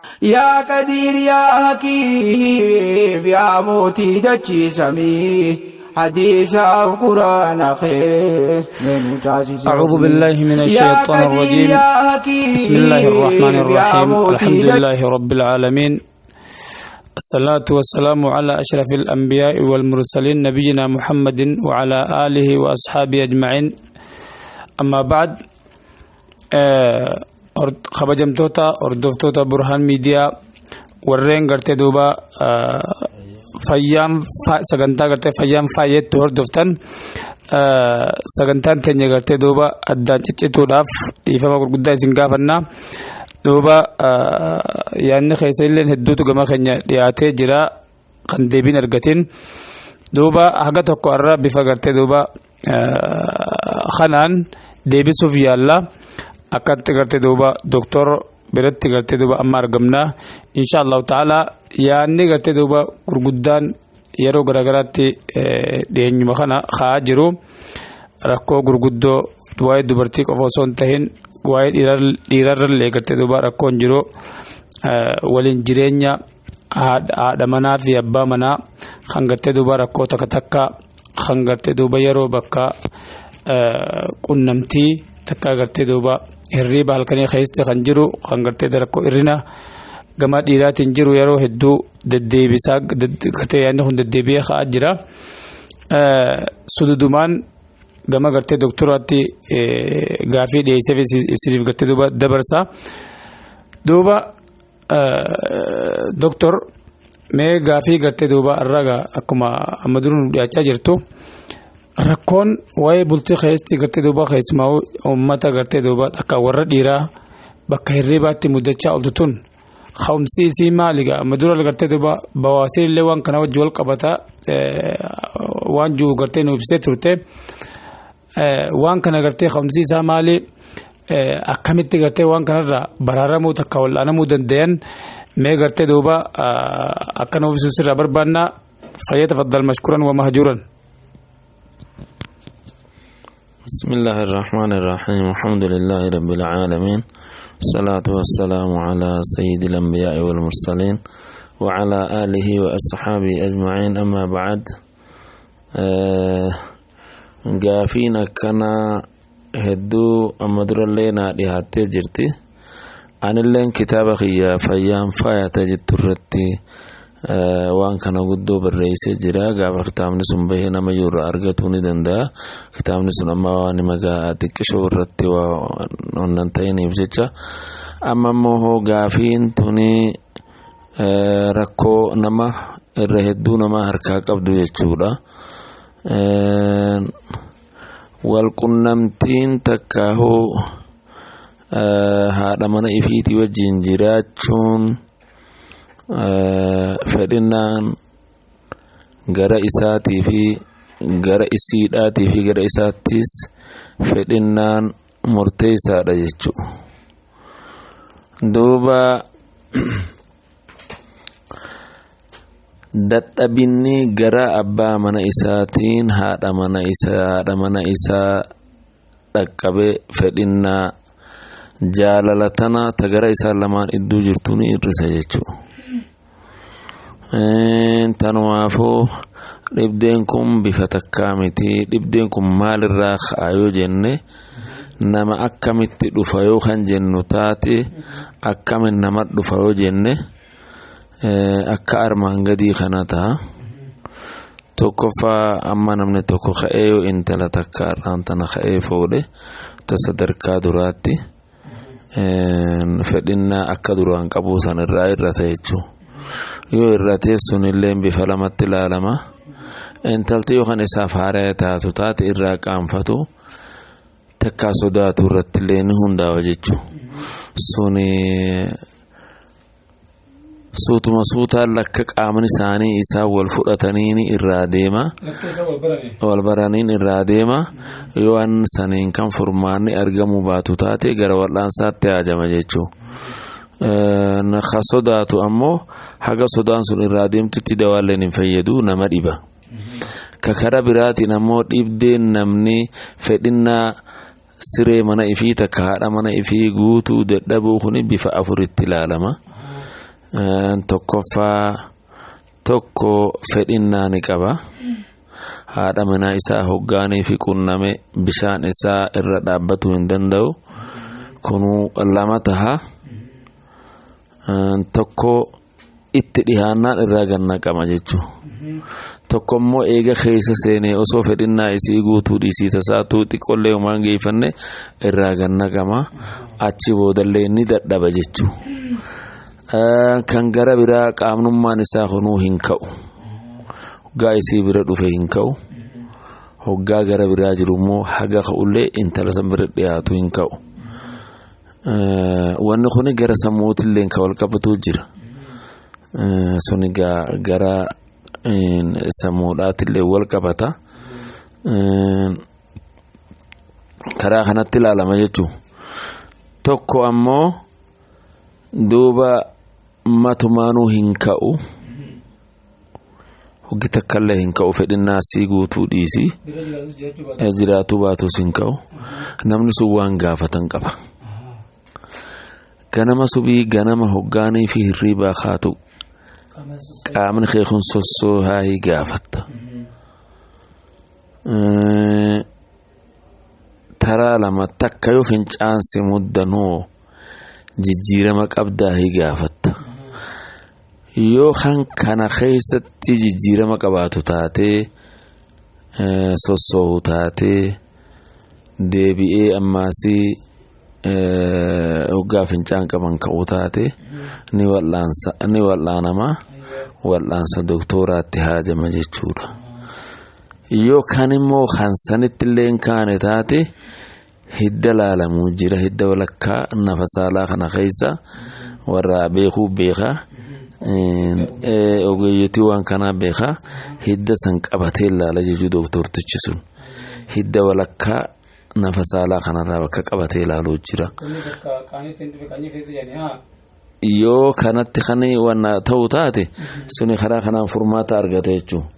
Yaa Qadiir yaa Hakiim yaa mootii dachii samii hadiisaaf quraana kee mee nu taasisi أعوذ wabii. بالله من Yaa الشيطان Qadiir الرجيم. yaa بسم الله الرحمن Hakiim yaa الرحيم. mootii الحمد dachii لله رب العالمين، الصلاة والسلام على أشرف الأنبياء والمرسلين، نبينا محمد وعلى آله وأصحابه أجمعين، أما بعد. Kabajamtoota hordoftoota Burhaan Miidiyaa, warreen gartee duuba fayyaan sagantaa gartee fayyaan faayyeetti hordoftan, sagantaan teenya gartee duuba addaan ciccituudhaaf dhiifama gurguddaa isin gaafannaa. Duuba yaadni keessa illee hedduutu gama keenya dhiyaatee jira kan deebiin argatin. Duuba haga tokko irra bifa gartee duuba kanaan deebisuuf yaalla. Akkatti gartee duuba doktor biratti gartee duuba amma argamna insha Allahu ta'ala. Yaadni gartee duuba gurguddaan yeroo garaagaraatti dhiyeenyuma kana ka'aa jiru, rakkoo gurguddoo waa'ee dubartii qofa osoo hin tahin waa'ee dhiirarrallee gartee duuba rakkoon jiru, waliin jireenya haadha manaa fi abbaa manaa kan gartee duuba rakkoo takka takka kan gartee duuba yeroo bakka qunnamtii takka gartee duuba hirriiba halkanii keessatti kan jiru, kan gartee rakkoo hirrina gama dhiiraatiin jiru yeroo hedduu deddeebisaa gartee yaadni kun deddeebi'ee ka'aa jira. Sududumaan gama gartee doktoraatti gaafii dhiyeessee isiniif gartee duuba dabarsa. Duuba doktor, mee gaafii gartee duuba irraa akkuma amma duruu nu dhiyaachaa jirtu, rakkoon waa'ee bultii keessatti gartee duuba keessumaa uummata gartee duuba akka warra dhiiraa bakka hirribaatti muddachaa ooltu tun ka'umsi isii maali gaa? Amma dura gartee duuba bawaasii illee waan kana wajji wal qabata waan jiru gartee nu ibsee turte. Waan kana gartee ka'umsi isaa maali? Akkamitti gartee waan kanarraa baraaramuu takka wal'aanamuu danda'an? Mee gartee duuba akka nu ibsu sirraa barbaanna. فليتفضل مشكورا ومهجورا. بسم الله الرحمن الرحيم، الحمد لله رب العالمين، الصلاة والسلام على سيد الأنبياء والمرسلين وعلى آله وأصحابه أجمعين، أما بعد. Gaafiin akkana hedduu amma durallee naa dhihaattee jirti. Anilleen kitaaba kiyya fayyaan faayata jettu irratti waan kana guddoo barreessee jira. Gaafa kitaabni sun bahee nama irraa argatuu ni danda'a. Kitaabni sun amma waan magaa xiqqishoo irratti waan ta'iniif jecha. Amma immoo gaafiin tuni rakkoo nama irra hedduu nama harkaa qabdu jechuudha. Walqunnamtiin takkaahuu haadha mana ifiitii wajjin jiraachuun fedhinnaan gara isaatii fi gara isiidhaatii fi gara isaattis fedhinnaan murteessaadha jechuudha. Duuba dadhabinni gara abbaa mana isaatiin haadha mana isaa haadha mana isaa dhaqqabe fedhinnaa jaalala tana ta gara isaan lamaan idduu jirtu ni hir'isa jechuudha. Tanumaafuu dhibdeen kun bifa takkaa miti. Dhibdeen kun maalirraa ka'a yoo jenne, nama akkamitti dhufa yoo kan jennu taate, akkamin nama dhufa yoo jenne, akka armaan gadii kana ta'a. Tokkoffaa, amma namni tokko ka'ee yoo intala takka har'aan tana ka'ee fuudhe, ta sadarkaa duraatti fedhinnaa akka duraan qabu san irraa irrata jechuudha. Yoo irrate sunillee bifa lamatti ilaalama. Intalti yookaan isaaf haaraa taatu taate irraa qaanfatu takkaa sodaatu irratti illee ni hundaa'a jechuudha. Suni suutuma suutaan lakka qaamni isaanii isaan wal fudhatanii irraa deema. Wal baraniin irraa deema. Yoo an saniin kan furmaanni argamuu baatu taate gara wal'aansaatti haajama jechuudha. Ka sodaatu ammoo haga sodaan sun irraa deemtutti dawaalleen hin fayyadu, nama dhiba. Ka kara biraatiin ammoo dhibdeen namni fedhinnaa siree mana ifii takka haadha mana ifii guutuu dadhabuu kuni bifa afuritti ilaalama. Tokkoffaa tokko fedhinnaa ni qaba. Haadha manaa isaa hoggaanii fi qunname bishaan isaa irra dhaabbatu hin danda'u. Kunuu lama taha. Tokko itti dhihaannaan irraa gannaqama jechuudha. Tokko immoo eega keessa seenee osoo fedhinnaa isii guutuu dhiisii tasaatuu xiqqoollee homaan geeffanne irraa gannaqama. Achi boodallee ni dadhaba jechuudha. Kan gara biraa qaamnummaan isaa kunuu hin ka'u. Hoggaa isii bira dhufe hin ka'u. Hoggaa gara biraa jiru immoo haga ka'ullee intala san bira dhiyaatu hin ka'u. Wanni kun gara sammuutillee kan wal qabatu jira. Suni gara sammuudhaatillee wal qabata. Karaa kanatti ilaalama jechuudha. Tokko ammoo duuba matumaanuu hin ka'u. Hoggi takkallee hin ka'u fedhinnaa sii guutuu dhiisii. Jiraatuu baatus hin ka'u. Namni sun waan gaafatan qaba. Ganama subii ganama hoggaanii fi hirriibaa kaatu qaamni kee kun sossoohaa gaafatta. Taraa lama takka yoo fincaansi muddanoo jijjiirama qabdaa gaafatta. Yoo kan kana keessatti jijjiirama qabaatu taatee sossoohu taatee deebi'ee ammaasii hoggaa fincaan qaban ka'uu taate ni wal'aanama wal'aansa doktooraatti haajama jechuudha. Yoo kan immoo kan sanitti illee hin kaane taate hidda laalamuu jira hidda walakkaa nafa saalaa kana keessa warra beekuu beekaa ogeeyyitii waan kanaa beekaa hidda san qabatee laala jechuu doktortichi sun hidda walakkaa nafa saalaa kanarraa bakka qabatee ilaaluu jira. Yoo kanatti kan wanna ta'u taate suni karaa kanaan furmaata argata jechuudha.